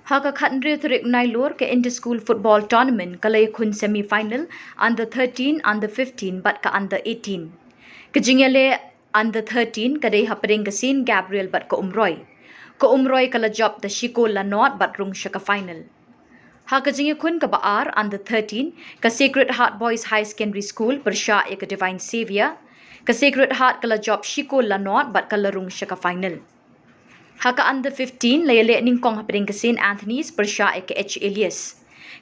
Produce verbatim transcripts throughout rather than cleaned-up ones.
Ha ka khathynriew tarik Nailur, ka Inter School Football Tournament ka la ïakhun semi final under thirteen, under fifteen bad ka under eighteen. Ka jingïaleh under thirteen ka dei hapdeng ka Saint Gabriel bad ka Umroi. Ka Umroi ka la jop da shi kol la nod bad rung sha ka final. Ha ka jingïakhun kaba ar under thirteen, ka Sacred Heart Boys High Secondary School pyrshah ïa ka Divine Saviour. Ka Sacred Heart ka la jop shi kol la nod bad ka la rung sha ka final. Ha ka under fifteen la ïaleh nyngkong hapdeng ka Saint Anthony's pyrshah ïa ka H Elias.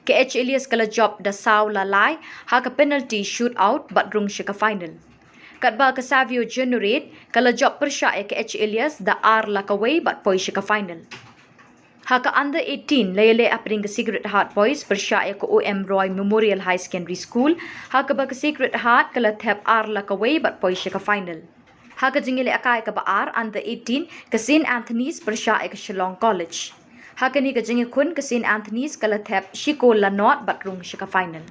Ka H Elias ka la jop da saw la lai ha ka penalty shootout bad rung sha ka final. Katba ka Savio Generate ka la jop pyrshah ïa ka H Elias da ar la kawei bad poi sha ka final. Ha ka under eighteen la ïaleh hapdeng ka Sacred Heart Boys pyrshah ïa ka O M Roy Memorial High Secondary School, ha kaba ka Sacred Heart ka la thep ar la kawei bad poi sha ka final. Ha ka jingïalehkai kaba ar under eighteen, ka Saint Anthony's pyrshah ïa ka Shillong College. Ha kane ka jingïakhun ka Saint Anthony's ka la thep shi kol la nod bad rung sha ka final.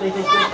Yes!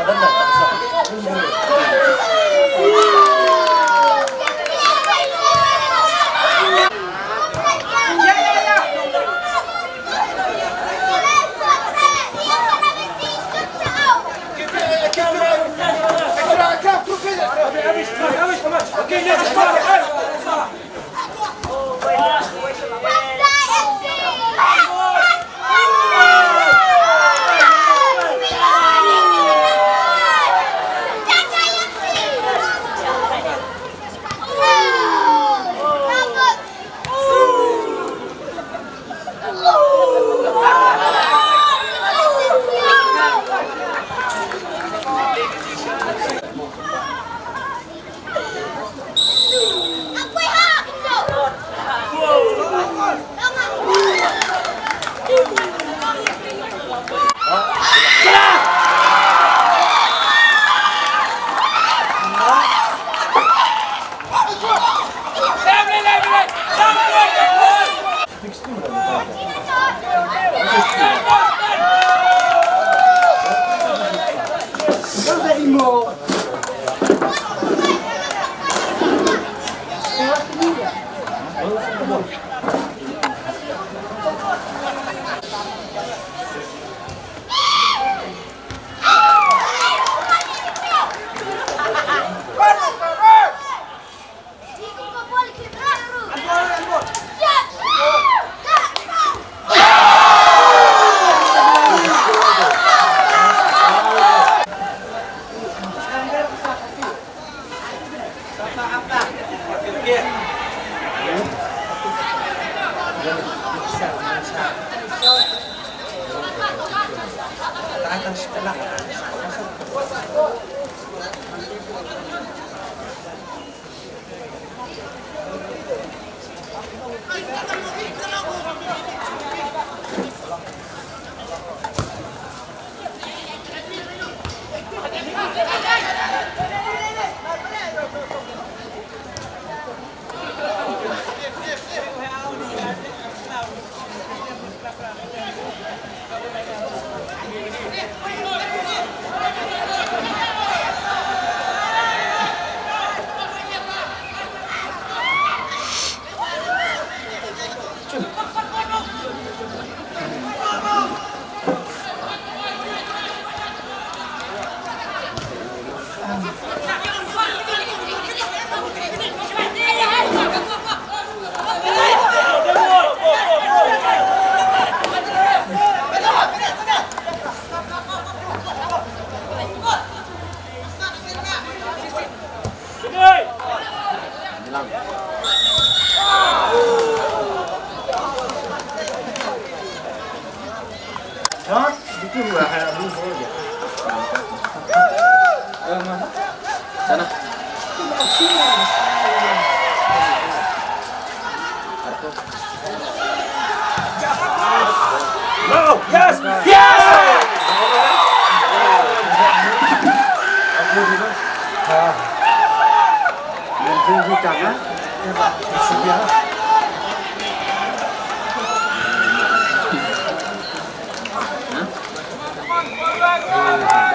Yes!